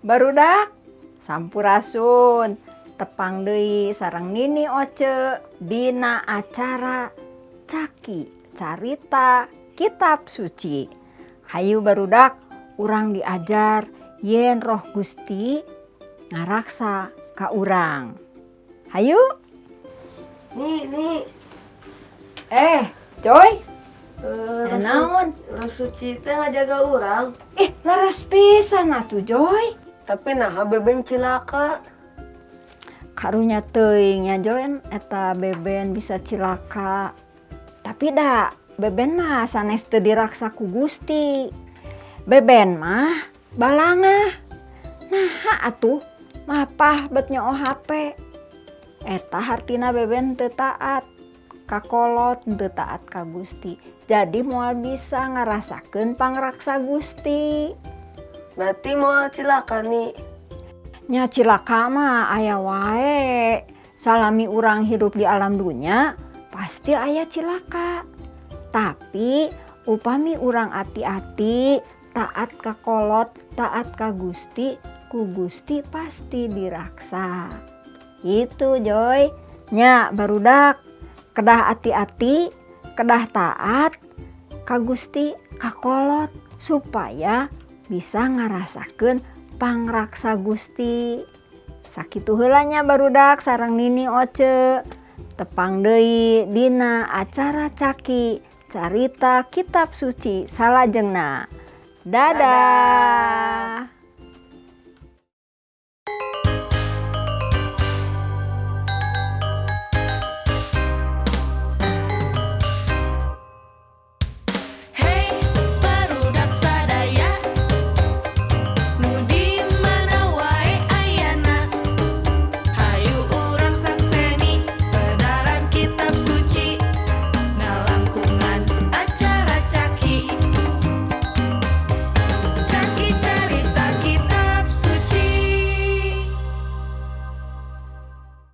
Barudak, sampurasun. Tepang deui sareng Nini Oce dina acara Caki Carita Kitab Suci. Hayu barudak, urang diajar yen Roh Gusti ngaraksa ka urang. Hayu. Nih, nih. Eh, Joy. Eh, Naon? Roh Suci teh ngajaga urang. Eh, leres pisan atuh, Joy. Tapi nah Beben cilaka. Karunya teuing nya, Joy, eta Beben bisa cilaka. Tapi da Beben mah sanes teu diraksa ku Gusti. Beben mah balangah. Nah, atuh mapah bet nyoo HP. Eta hartina Beben teu taat ka kolot, teu taat ka Gusti. Jadi moal bisa ngarasakeun pangraksa Gusti. Berarti moal cilaka nih? Nya, cilaka mah aya wae. Salami urang hidup di alam dunya pasti aya cilaka. Tapi upami urang ati-ati, taat ka kolot, taat ka Gusti, ku Gusti pasti diraksa. Itu, Joy. Nya barudak, kedah ati-ati, kedah taat ka Gusti, ka kolot, supaya bisa ngarasakeun pangraksa Gusti. Sakitu heula nya barudak sareng Nini Oce. Tepang deui dina acara Caki Carita Kitab Suci salajengna. Dadah.